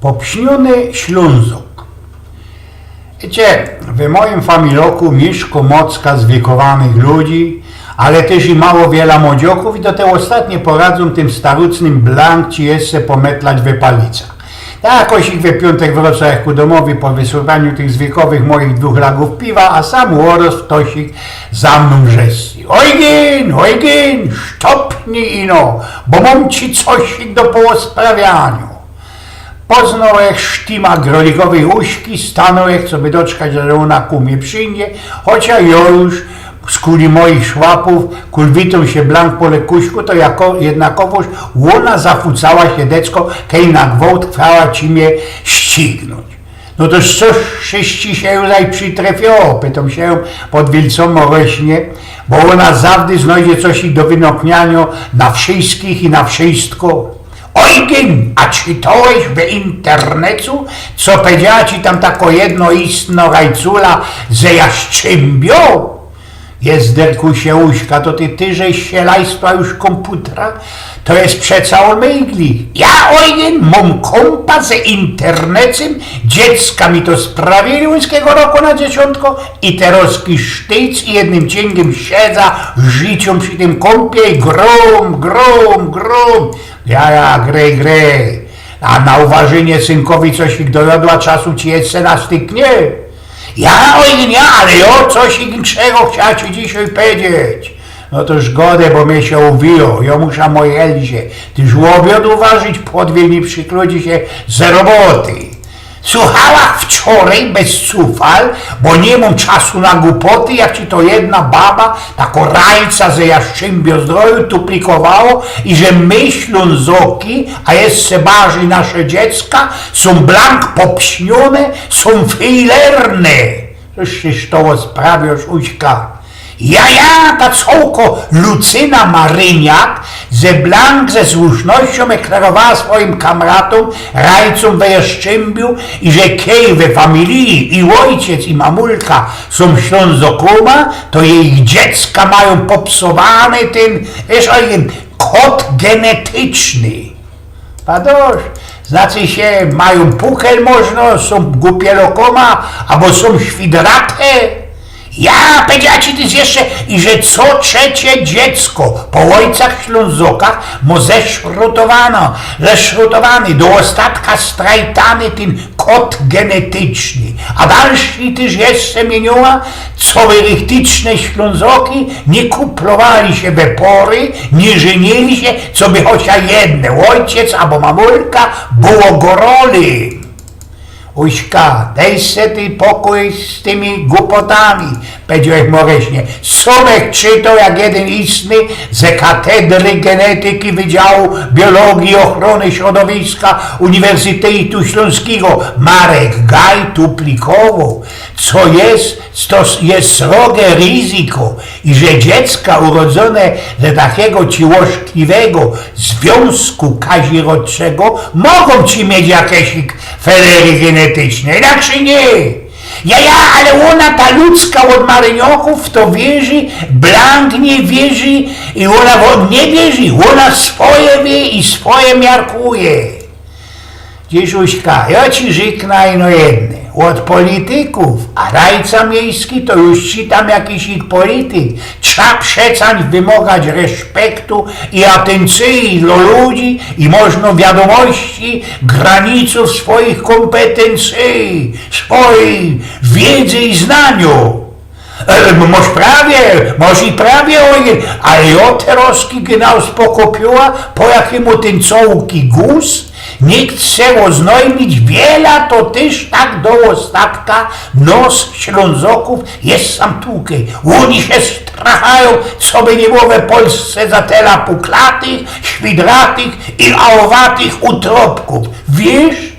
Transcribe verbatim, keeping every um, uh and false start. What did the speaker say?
Popśniōny Ślōnzok. Wiycie, w mojim familoku miyszko mocka zwiekowanych ludzi, ale tyż i mało wiela młodzioków i do tego ôstatnie poradzōm tym starucnym blank ci jeszcze pometlać we palicach. Tak jakoś ich we piōntek wrōcōm jak ku dōmowi po wysurwaniu tych zwiekowych moich dwōch lagōw piwa, a sam ôrŏz ftosik za mnōm wrzeszczi: „Ojgyn, Ojgyn, sztopnij ino, bo mōm ci cosik do połosprawianiu”. Poznōłech sztima grolikowej Uśki, stanōłech, coby doczkać, aż ôna ku mie przidzie, chocia jo już skuli moich szłapōw kulwitōm sie blank po lekuśku, to jako, jednakowoż ôna zafucała sie decko, kej na gwołt chciała ci mie ścignōńć. „No to cōż ci sie już przytrefiło?” pytōm sie pod wielcōm morośnie, bo ôna zawdy znojdzie cosik do wynoknianiŏ na wszyskich i na wszysko. „Ojgyn, a czytołeś w internecu, co powiedziała ci tam tako jedna istno rajcula ze Jastrzymbiŏ?” „Jezderkusie Uśka, to ty, ty żeś sie lajstła już kōmputra? To je przeca ôlmejglich. Ja, Ojgyn, mōm kōmpa ze internecym, dziecka mi to sprawili ōńskigo roku na Dzieciōntko i terŏzki sztyjc i jednym ciyngiym siedza, żiciōm przi tym kōmpie i grōm, grōm, grōm”. „Ja, ja, grej, grej. A na uwarzynie synkowi cosik dojŏdła, czasu ci jeszcze nastyknie?” „Ja, Ojgyn, ja, ale jo cosik inkszego chciała ci dzisiej powiedzieć”. „No to żgŏdej, bo mie sie uwiło. Jo musza mojij Elzie tyż ôbiŏd uwarzić, podwiel mie przikludzi sie z roboty. Słuchała wczorej bez cufal, bo niy mōm czasu na gupoty, jak ci to jedna baba, tako rajca ze Jastrzymbiŏ-Zdroju, tuplikowało, iże my Ślōnzoki, a jeszcze bardzij nasze dziecka, sōm blank popśniōne, sōm fejlerne”. „Cōż ty z tego sprawiŏsz, Uśka?” „Ja, ja, ta cołko Lucyna Maryniak ze blank ze słusznościōm deklarowała swojim kamratōm, rajcōm we Jastrzymbiu, iże kej we familiji i ôjciec, i mamulka sōm Ślōnzokōma, to jejich dziecka majōm popsowany tyn, wiysz, Ojgyn, kod genetyczny”. „Padosz, znaczy sie, majōm pukel, możno sōm gupielokōma, abo sōm świdrate”. „Ja, powiedziała ci tyż jeszcze, iże co trzecie dziecko po ôjcach Ślōnzokach mŏ zeszrutowany, zeszrutowany, do ôstatka strajtany tyn kod genetyczny”. A dalszyj tyż jeszcze miyniła, coby rychtyczne Ślōnzoki niy kuplowali sie we pory, niy żynili sie, coby chocia jedne, ôjciec abo mamulka, było gorolym. „Uśka, dej se ty pokōj z tymi gupotami”, powiedziołech morośnie. „Sōm ech czytoł, jak jedyn istny ze katedry genetyki Wydziału Biologii i Ochrony Środowiska Uniwersytetu Ślōnskigo, Marek Gaj, tuplikowoł, co je, to je srogie rizyko, iże dziecka urodzōne ze takigo ci ôszkliwego zwiōnzku kazirodczego mogōm ci mieć jakeś felery genetyczne, inakszy niy”. „Ja, ja, ale ôna, ta ludzka ôd Maryniŏkōw, w to wierzi, blank niy wierzi i ôna w-, niy wierzi, ôna swoje wiy i swoje miarkuje”. Dzisiej, Uśka, jo ci rzyknã ino jedne. Ôd politykōw, a rajca miejski to już ci tam jakiś ich polityk, trza przeca wymŏgać respektu i atyncyji do ludzi i możno wiadōmości granicōw swojich kōmpetyncyji, swojij wiydzy i znaniu. E, m-, mŏsz prawie, mŏsz i prawie, Ojgyn, ale jo terŏzki gynał spokopiła, po jakimu tyn cołki guz, niy chce ôznojmić, wiela to tyż tak do ôstatka nos Ślōnzokōw je sam tukej. Ôni sie strachajōm, coby niy było we Polsce za tela puklatych, świdratych i ałowatych utropkōw. Wiysz?